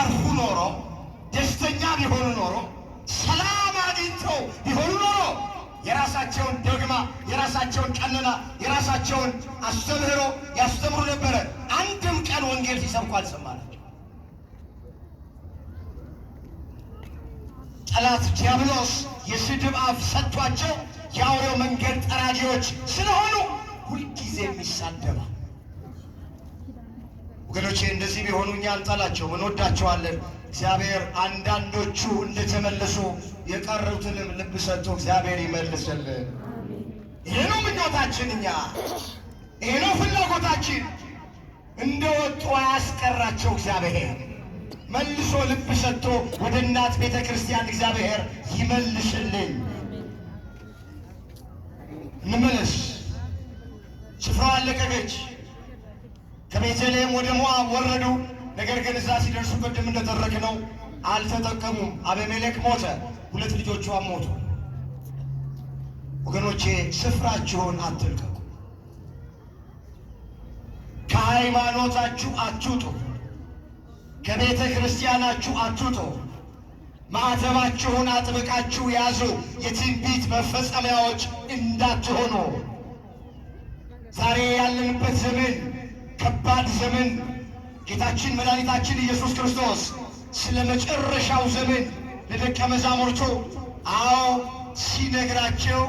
ቢያርፉ ኖሮ፣ ደስተኛ ቢሆኑ ኖሮ፣ ሰላም አግኝተው ቢሆኑ ኖሮ የራሳቸውን ዶግማ፣ የራሳቸውን ቀኖና፣ የራሳቸውን አስተምህሮ ያስተምሩ ነበረ። አንድም ቀን ወንጌል ሲሰብኩ አልሰማናቸው። ጠላት ዲያብሎስ የስድብ አፍ ሰጥቷቸው የአውሬው መንገድ ጠራጊዎች ስለሆኑ ሁልጊዜ የሚሳደባል። ወገኖቼ እንደዚህ ቢሆኑ እኛ አንጠላቸውም፣ እንወዳቸዋለን። እግዚአብሔር አንዳንዶቹ እንደተመለሱ የቀሩትንም ልብ ሰጥቶ እግዚአብሔር ይመልስልን። ይሄ ነው ምኞታችን፣ እኛ ይሄ ነው ፍላጎታችን። እንደወጡ አያስቀራቸው እግዚአብሔር መልሶ ልብ ሰጥቶ ወደ እናት ቤተ ክርስቲያን እግዚአብሔር ይመልስልን። እንመለስ። ስፍራው አለቀቀች። ከቤተልሔም ወደ ሞዓብ ወረዱ። ነገር ግን እዛ ሲደርሱ ቅድም እንደተረክነው አልተጠቀሙም። አቤሜሌክ ሞተ፣ ሁለት ልጆቿም ሞቱ። ወገኖቼ ስፍራችሁን አትልቀቁ፣ ከሃይማኖታችሁ አትውጡ፣ ከቤተ ክርስቲያናችሁ አትውጡ። ማዕተባችሁን አጥብቃችሁ ያዙ፣ የትንቢት መፈጸሚያዎች እንዳትሆኑ። ዛሬ ያለንበት ዘመን ከባድ ዘመን፣ ጌታችን መድኃኒታችን ኢየሱስ ክርስቶስ ስለ መጨረሻው ዘመን ለደቀ መዛሙርቱ አዎ ሲነግራቸው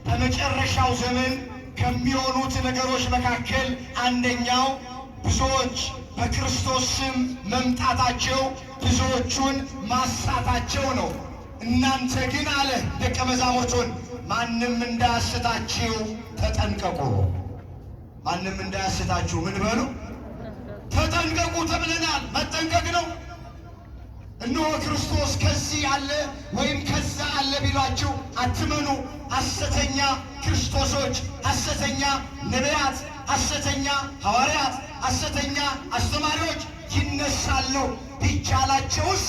በመጨረሻው ዘመን ከሚሆኑት ነገሮች መካከል አንደኛው ብዙዎች በክርስቶስ ስም መምጣታቸው ብዙዎቹን ማሳታቸው ነው። እናንተ ግን አለ ደቀ መዛሙርቱን ማንም እንዳያስታችሁ ተጠንቀቁ። ማንም እንዳያስታችሁ ምን በሉ ተጠንቀቁ ተብለናል። መጠንቀቅ ነው። እነሆ ክርስቶስ ከዚህ አለ ወይም ከዛ አለ ቢሏችሁ አትመኑ። ሐሰተኛ ክርስቶሶች፣ ሐሰተኛ ነቢያት፣ ሐሰተኛ ሐዋርያት፣ ሐሰተኛ አስተማሪዎች ይነሳሉ። ቢቻላቸውስ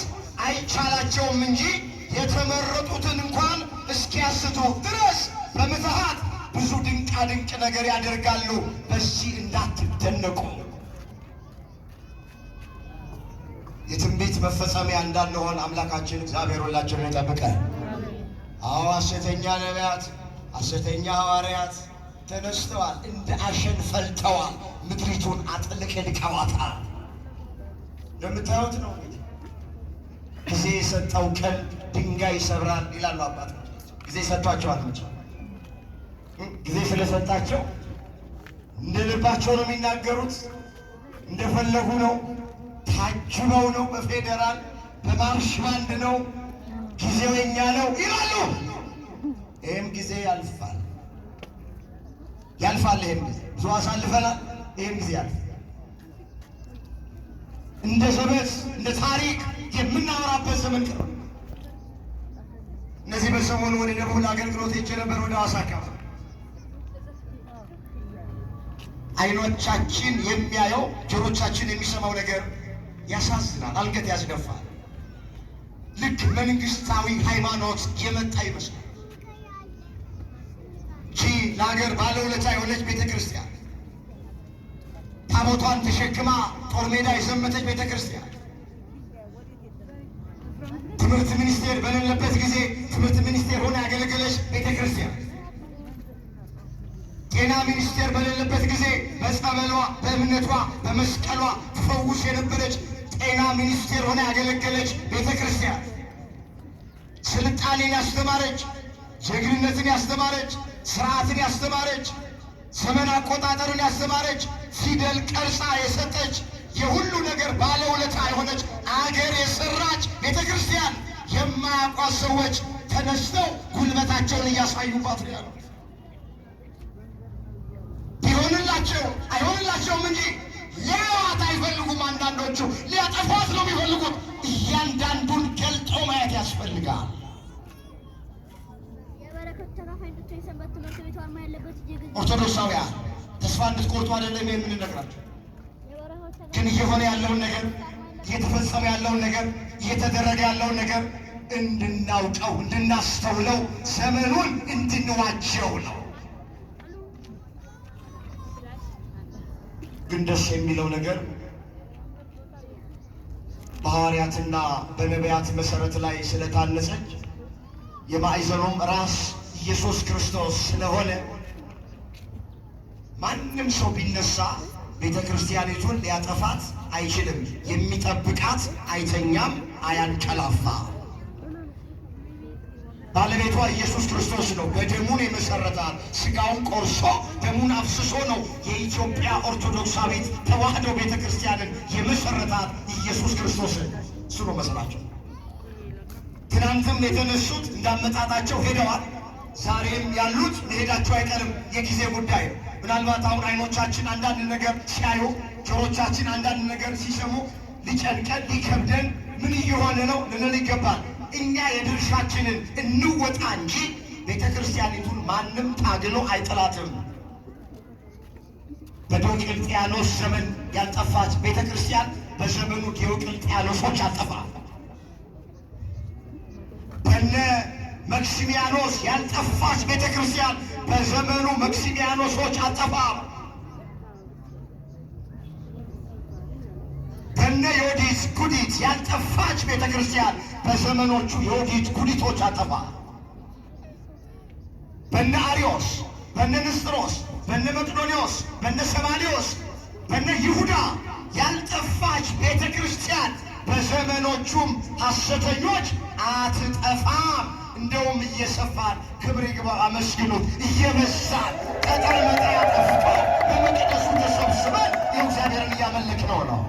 አይቻላቸውም እንጂ የተመረጡትን እንኳን እስኪያስቱ ድረስ በምትሃት ብዙ ድንቃ ድንቅ ነገር ያደርጋሉ። በዚህ እንዳትደነቁ። የትንቢት መፈጸሚያ እንዳንሆን አምላካችን እግዚአብሔር ሁላችንን ይጠብቀን። አዎ ሐሰተኛ ነቢያት፣ ሐሰተኛ ሐዋርያት ተነስተዋል፣ እንደ አሸን ፈልተዋል፣ ምድሪቱን አጥለቅልቀዋታል። እንደምታዩት ነው እንግዲህ ጊዜ የሰጠው ቀን ድንጋይ ይሰብራል ይላሉ አባቶች። ጊዜ ሰጥቷቸዋል። መቼም ጊዜ ስለሰጣቸው እንደ ልባቸው ነው የሚናገሩት፣ እንደፈለጉ ነው፣ ታጅበው ነው፣ በፌዴራል በማርሽ ባንድ ነው፣ ጊዜው የኛ ነው ይላሉ። ይህም ጊዜ ያልፋል፣ ያልፋል። ይህም ጊዜ ብዙ አሳልፈናል። ይህም ጊዜ ያልፋል። እንደ ዘበት እንደ ታሪክ የምናወራበት ዘመን ቅርብ። እነዚህ በሰሞኑ ወደ ደቡብ ለአገልግሎት ሄጄ ነበር፣ ወደ ሐዋሳ አካባቢ። አይኖቻችን የሚያየው ጆሮቻችን የሚሰማው ነገር ያሳዝናል፣ አንገት ያስደፋል። ልክ መንግስታዊ ሃይማኖት የመጣ ይመስላል። ቺ ለሀገር ባለውለታ የሆነች ቤተ ክርስቲያን ታቦቷን ተሸክማ ጦር ሜዳ የዘመተች ቤተ ክርስቲያን ትምህርት ሚኒስቴር በሌለበት ጊዜ ትምህርት ሚኒስቴር ሆና ያገለገለች ቤተ ክርስቲያን ጤና ሚኒስቴር በሌለበት ጊዜ በጸበሏ፣ በእምነቷ፣ በመስቀሏ ትፈውስ የነበረች ጤና ሚኒስቴር ሆና ያገለገለች ቤተ ክርስቲያን ስልጣኔን ያስተማረች፣ ጀግንነትን ያስተማረች፣ ስርዓትን ያስተማረች፣ ዘመን አቆጣጠርን ያስተማረች፣ ፊደል ቀርጻ የሰጠች፣ የሁሉ ነገር ባለውለታ የሆነች አገር የሰራች ቤተ ክርስቲያን የማያውቋት ሰዎች ተነስተው ጉልበታቸውን እያሳዩባት ነው ያሉት። ቢሆንላቸው አይሆንላቸውም እንጂ ሊያዋት አይፈልጉም። አንዳንዶቹ ሊያጠፏት ነው የሚፈልጉት። እያንዳንዱን ገልጦ ማየት ያስፈልጋል። የበረከቱ ተካፋይ እንድትሆን የሰንበት ትምህርት ቤቱ አርማ ያለበት እጅግ ኦርቶዶክሳውያን ተስፋ እንድትቆርጡ አይደለም የምንነግራቸው፣ የበረከቱ ግን እየሆነ ያለውን ነገር፣ እየተፈጸመ ያለውን ነገር፣ እየተደረገ ያለውን ነገር እንድናውቀው እንድናስተውለው ዘመኑን እንድንዋጀው ነው። ግን ደስ የሚለው ነገር በሐዋርያትና በነቢያት መሠረት ላይ ስለታነጸች የማዕዘኑም ራስ ኢየሱስ ክርስቶስ ስለሆነ ማንም ሰው ቢነሳ ቤተ ክርስቲያኒቱን ሊያጠፋት አይችልም። የሚጠብቃት አይተኛም፣ አያንቀላፋ። ባለቤቷ ኢየሱስ ክርስቶስ ነው። በደሙን የመሰረታት ስጋውን ቆርሶ ደሙን አፍስሶ ነው የኢትዮጵያ ኦርቶዶክሳዊት ተዋሕዶ ቤተ ክርስቲያንን የመሰረታት ኢየሱስ ክርስቶስ እሱ ነው መስራቸው። ትናንትም የተነሱት እንዳመጣጣቸው ሄደዋል። ዛሬም ያሉት መሄዳቸው አይቀርም። የጊዜ ጉዳይ ነው። ምናልባት አሁን አይኖቻችን አንዳንድ ነገር ሲያዩ፣ ጆሮቻችን አንዳንድ ነገር ሲሰሙ ሊጨንቀን ሊከብደን ምን እየሆነ ነው ልንል ይገባል። እኛ የድርሻችንን እንወጣ እንጂ ቤተ ክርስቲያኒቱን ማንም ታግሎ አይጥላትም። በዲዮቅልጥያኖስ ዘመን ያልጠፋች ቤተ ክርስቲያን በዘመኑ ዲዮቅልጥያኖሶች አጠፋ። በነ መክሲሚያኖስ ያልጠፋች ቤተ ክርስቲያን በዘመኑ መክሲሚያኖሶች አጠፋ። በነ ዮዲት ጉዲት ያልጠፋች ቤተ ክርስቲያን በዘመኖቹ ዮዲት ጉዲቶች አጠፋ። በነ አሪዮስ፣ በነ ንስጥሮስ፣ በነ መቅዶኒዎስ፣ በነ ሰማኒዎስ፣ በነ ይሁዳ ያልጠፋች ቤተ ክርስቲያን በዘመኖቹም ሐሰተኞች አትጠፋም። እንደውም እየሰፋን ክብር ይግባ አመስግኑት፣ እየበዛን ጠጠር መጣያ ጠፍቶ በመቅደሱ ተሰብስበን የእግዚአብሔርን እያመለክ ነው ነው።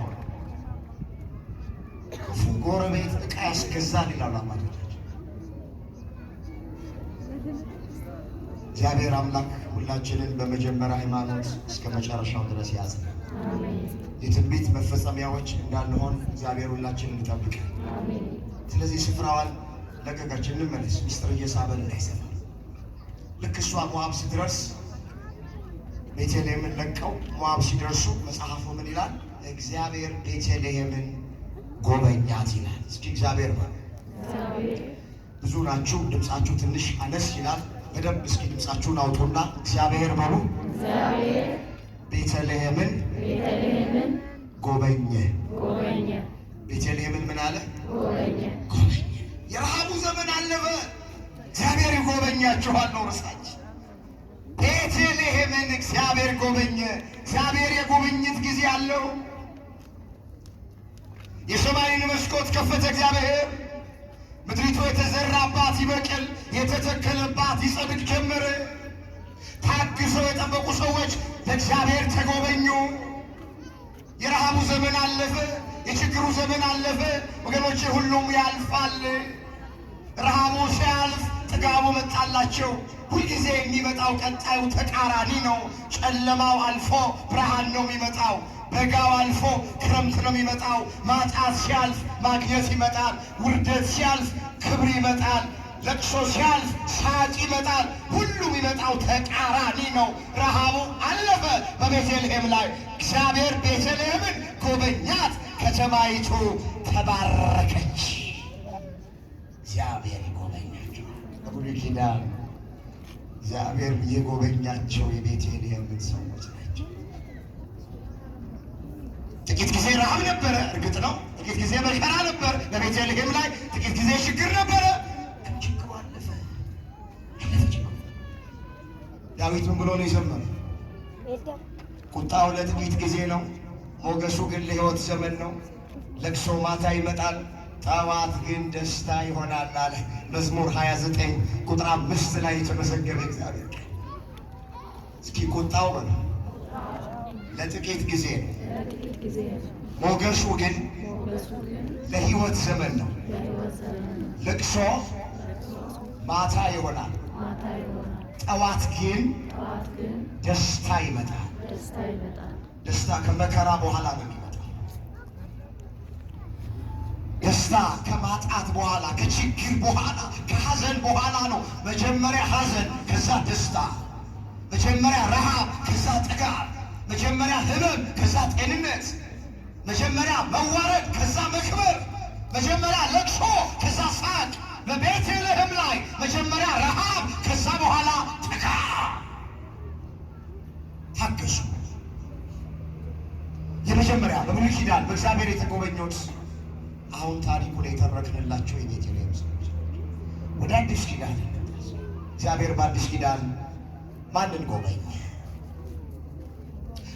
ክፉ ጎረቤት ዕቃ ያስገዛል ይላሉ አባቶቻችን። እግዚአብሔር አምላክ ሁላችንን በመጀመሪያ ሃይማኖት እስከ መጨረሻው ድረስ ያጽናን። የትንቢት መፈጸሚያዎች እንዳንሆን እግዚአብሔር ሁላችንን ይጠብቃል። ስለዚህ ስፍራዋን ለቀቀች። እንመለስ። ሚስጥር እየሳበን እንዳይሰፋ። ልክ እሷ ሞዓብ ስትደርስ ቤተልሔምን ለቀው ሞዓብ ሲደርሱ መጽሐፉ ምን ይላል? እግዚአብሔር ቤተልሔምን ጎበኛት ይላል። እስኪ እግዚአብሔር በሉ። ብዙ ናችሁ፣ ድምፃችሁ ትንሽ አነስ ይላል። በደንብ እስኪ ድምፃችሁን አውጡና እግዚአብሔር በሉ። ቤተልሔምን ጎበኘ። ቤተልሔምን ምን አለ? ጎበኘ። የረሃቡ ዘመን አለፈ። እግዚአብሔር ይጎበኛችኋል ነው ርዕሳችን። ቤተልሔምን እግዚአብሔር ጎበኘ። እግዚአብሔር የጉብኝት ጊዜ አለው። የሰማይን መስኮት ከፈተ እግዚአብሔር። ምድሪቱ የተዘራባት ይበቅል፣ የተተከለባት ይጸድቅ ጀመረ። ታግሰው የጠበቁ ሰዎች በእግዚአብሔር ተጎበኙ። የረሃቡ ዘመን አለፈ። የችግሩ ዘመን አለፈ። ወገኖቼ ሁሉም ያልፋል። ረሃቡ ሲያልፍ ጥጋቡ መጣላቸው። ሁልጊዜ የሚመጣው ቀጣዩ ተቃራኒ ነው። ጨለማው አልፎ ብርሃን ነው የሚመጣው። በጋው አልፎ ክረምት ነው የሚመጣው። ማጣት ሲያልፍ ማግኘት ይመጣል። ውርደት ሲያልፍ ክብር ይመጣል። ለቅሶ ሲያልፍ ሳቅ ይመጣል። ሁሉም የሚመጣው ተቃራኒ ነው። ረሃቡ አለፈ በቤተልሔም ላይ። እግዚአብሔር ቤተልሔምን ጎበኛት፣ ከተማይቱ ተባረከች። እግዚአብሔር ይጎበኛቸው። በብሉይ ኪዳን እግዚአብሔር የጎበኛቸው የቤተልሔምን ሰዎች ናቸው። ጥቂት ጊዜ ረሃብ ነበረ፣ እርግጥ ነው። ጥቂት ጊዜ መከራ ነበር በቤተልሔም ላይ። ጥቂት ጊዜ ችግር ነበረ። ግን ችግሩ አለፈ፣ አለፈ ችግሩ። ዳዊት ምን ብሎ ነው የዘመረው? ቁጣው ለጥቂት ጊዜ ነው፣ ሞገሱ ግን ለሕይወት ዘመን ነው። ለቅሶ ማታ ይመጣል፣ ጠዋት ግን ደስታ ይሆናል አለ። መዝሙር 29 ቁጥር 5 ላይ የተመዘገበ እግዚአብሔር ቃል። እስኪ ቁጣው በሉ ለጥቂት ጊዜ ነው፣ ሞገሱ ግን ለሕይወት ዘመን ነው። ለቅሶ ማታ ይሆናል፣ ጠዋት ግን ደስታ ይመጣል። ደስታ ከመከራ በኋላ ነው የሚመጣው። ደስታ ከማጣት በኋላ፣ ከችግር በኋላ፣ ከሐዘን በኋላ ነው። መጀመሪያ ሐዘን፣ ከዛ ደስታ። መጀመሪያ ረሃብ፣ ከዛ ጥጋብ። መጀመሪያ ሕመም፣ ከዛ ጤንነት። መጀመሪያ መዋረድ፣ ከዛ መክበር። መጀመሪያ ለቅሶ፣ ከዛ ሳቅ። በቤተልሔም ላይ መጀመሪያ ረሃብ፣ ከዛ በኋላ ጥጋብ። ታገሱ። የመጀመሪያ በብሉይ ኪዳን በእግዚአብሔር የተጎበኙት አሁን ታሪኩን የተረክንላቸው የቤተልሔም ሰዎች። ወደ አዲስ ኪዳን እንመለስ። እግዚአብሔር በአዲስ ኪዳን ማንን ጎበኘ?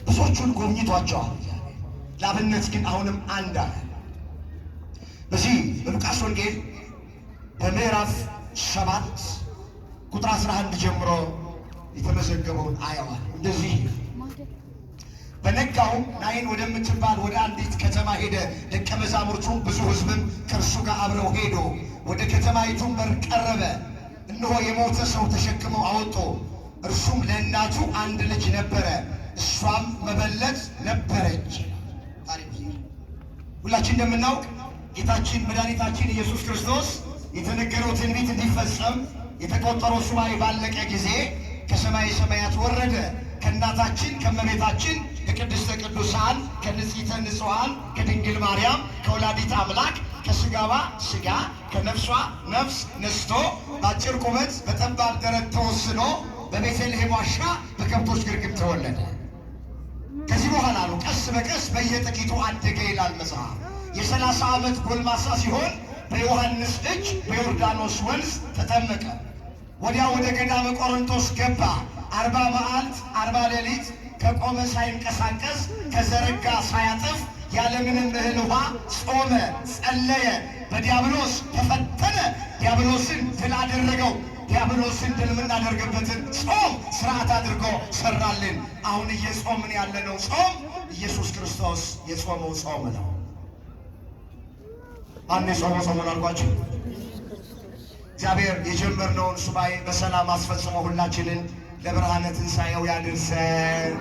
ብዙዎቹን ጎብኝቷቸዋል እግዚአብሔር። ለአብነት ግን አሁንም አንድ አለ። በዚህ በሉቃስ ወንጌል በምዕራፍ 7 ቁጥር 11 ጀምሮ የተመዘገበውን አየዋል። እንደዚህ በነጋው ናይን ወደምትባል ወደ አንዲት ከተማ ሄደ። ደቀ መዛሙርቱም ብዙ ሕዝብም ከእርሱ ጋር አብረው ሄዶ ወደ ከተማይቱም በር ቀረበ። እነሆ የሞተ ሰው ተሸክመው አወጡ። እርሱም ለእናቱ አንድ ልጅ ነበረ፣ እሷም መበለት ነበረች። ታሪክ ሁላችን እንደምናውቅ ጌታችን መድኃኒታችን ኢየሱስ ክርስቶስ የተነገረው ትንቢት እንዲፈጸም የተቆጠረው ሱባኤ ባለቀ ጊዜ ከሰማይ ሰማያት ወረደ። ከእናታችን ከእመቤታችን ከቅድስተ ቅዱሳን ከንጽሕተ ንጹሐን ከድንግል ማርያም ከወላዲት አምላክ ከስጋዋ ስጋ ከነፍሷ ነፍስ ነስቶ በአጭር ቁመት በጠባብ ደረት ተወስኖ በቤተልሔም ዋሻ በከብቶች ግርግም ተወለደ። ከዚህ በኋላ ነው ቀስ በቀስ በየጥቂቱ አደገ ይላል መጽሐፍ። የ30 ዓመት ጎልማሳ ሲሆን በዮሐንስ እጅ በዮርዳኖስ ወንዝ ተጠመቀ። ወዲያ ወደ ገዳመ ቆሮንቶስ ገባ። 40 መዓልት 40 ሌሊት ከቆመ ሳይንቀሳቀስ ከዘረጋ ሳያጥፍ ያለምንም እህል ውሃ ጾመ፣ ጸለየ። በዲያብሎስ ተፈተነ። ዲያብሎስን ድል አደረገው። ዲያብሎስን ድል የምናደርግበትን ጾም ስርዓት አድርጎ ሰራልን። አሁን እየጾምን ያለነው ጾም ኢየሱስ ክርስቶስ የጾመው ጾም ነው። ማን የጾመው ጾሙን አልኳችሁ? እግዚአብሔር የጀመርነውን ሱባኤ በሰላም አስፈጽሞ ሁላችንን ለብርሃነ ትንሣኤው ያድርሰን።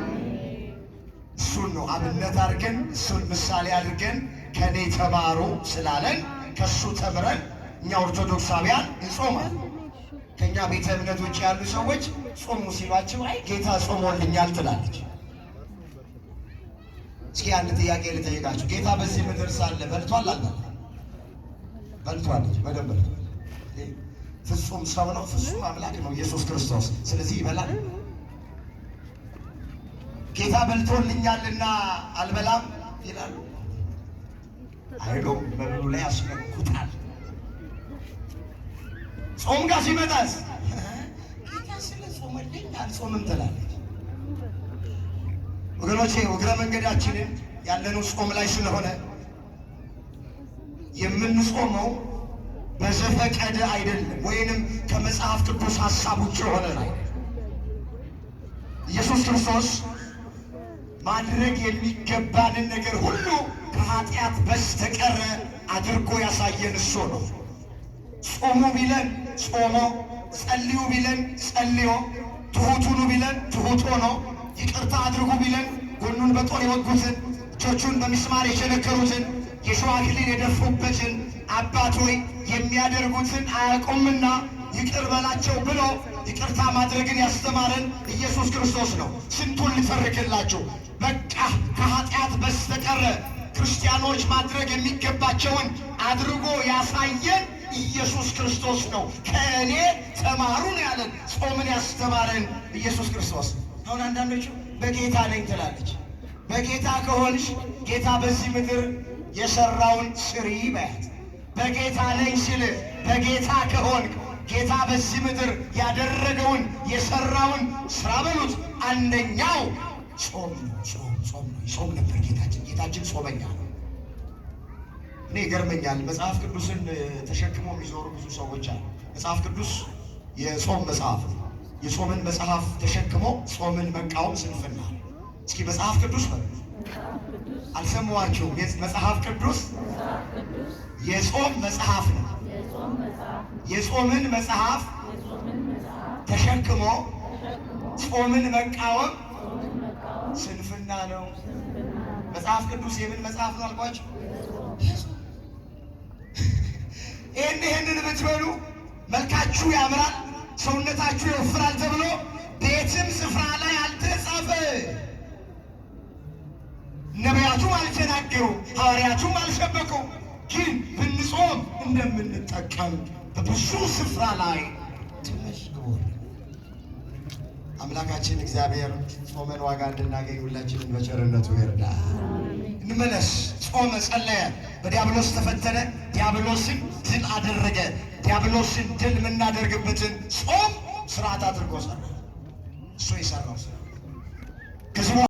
እሱን ነው አብነት አድርገን እሱን ምሳሌ አድርገን ከኔ ተማሩ ስላለን ከሱ ተምረን እኛ ኦርቶዶክሳውያን እንጾማለን። ከኛ ቤተ እምነት ውጭ ያሉ ሰዎች ጾሙ ሲሏቸው አይ ጌታ ጾሞልኛል ትላለች። እስኪ አንድ ጥያቄ ልጠይቃችሁ። ጌታ በዚህ ምድር ሳለ በልቷል አልበላም? በልቷል እንጂ በደንብ በልቷል። ፍጹም ሰው ነው፣ ፍጹም አምላክ ነው ኢየሱስ ክርስቶስ። ስለዚህ ይበላል። ጌታ በልቶልኛልና አልበላም ይላሉ አይሉም። መብሉ ላይ ያስነኩታል። ጾም ጋር ሲመጣስ ጌታ ስለ ጾመልኝ አልጾምም ትላለች። ወገኖቼ እግረ መንገዳችንን ያለነው ጾም ላይ ስለሆነ የምንጾመው በዘፈቀደ አይደለም፣ ወይንም ከመጽሐፍ ቅዱስ ሐሳብ ውጭ የሆነ ላይ ኢየሱስ ክርስቶስ ማድረግ የሚገባንን ነገር ሁሉ ከኃጢአት በስተቀረ አድርጎ ያሳየን እሱ ነው። ጾሙ ቢለን ጾሞ፣ ጸልዩ ቢለን ጸልዮ፣ ትሑት ሁኑ ቢለን ትሑት ሆኖ፣ ይቅርታ አድርጉ ቢለን ጎኑን በጦር የወጉትን እጆቹን በሚስማር የቸነከሩትን የሾህ አክሊል የደፉበትን አባት ሆይ የሚያደርጉትን አያውቁምና ይቅር በላቸው ብሎ ይቅርታ ማድረግን ያስተማረን ኢየሱስ ክርስቶስ ነው። ስንቱን ልተርክላችሁ። በቃ ከኃጢአት በስተቀረ ክርስቲያኖች ማድረግ የሚገባቸውን አድርጎ ያሳየን ኢየሱስ ክርስቶስ ነው። ከእኔ ተማሩ ነው ያለን። ጾምን ያስተማረን ኢየሱስ ክርስቶስ። አሁን አንዳንዶቹ በጌታ ነኝ ትላለች። በጌታ ከሆንሽ ጌታ በዚህ ምድር የሰራውን ስሪ በያት። በጌታ ነኝ ሲል በጌታ ከሆንክ ጌታ በዚህ ምድር ያደረገውን የሰራውን ስራ በሉት። አንደኛው ጾም ነው። ጾም ጾም ነው። ጾም ነበር ጌታችን። ጌታችን ጾመኛ ነው። እኔ ይገርመኛል። መጽሐፍ ቅዱስን ተሸክሞ የሚዞሩ ብዙ ሰዎች አሉ። መጽሐፍ ቅዱስ የጾም መጽሐፍ ነው። የጾምን መጽሐፍ ተሸክሞ ጾምን መቃወም ስንፍና ነው። እስኪ መጽሐፍ ቅዱስ በሉ። አልሰማኋችሁም? መጽሐፍ ቅዱስ የጾም መጽሐፍ ነው። የጾምን መጽሐፍ ተሸክሞ ጾምን መቃወም ስንፍና ነው። መጽሐፍ ቅዱስ የምን መጽሐፍ ነው አልኳችሁ? ይህንን ብትበሉ መልካችሁ ያምራል፣ ሰውነታችሁ ይወፍራል ተብሎ ቤትም ስፍራ ላይ አልተጻፈ። ነቢያቱም አልተናገሩ፣ ሐዋርያቱም አልሰበኩ። ግን ብንጾም እንደምንጠቀም በብዙ ስፍራ ላይ ተመዝግቧል። አምላካችን እግዚአብሔር ጾመን ዋጋ እንድናገኝ ሁላችንን በቸርነቱ ይርዳ። እንመለስ። ጾመ፣ ጸለየ። በዲያብሎስ ተፈተነ፣ ዲያብሎስን ድል አደረገ። ዲያብሎስን ድል የምናደርግበትን ጾም ስርዓት አድርጎ ሰራ። እሱ የሰራው ስራ።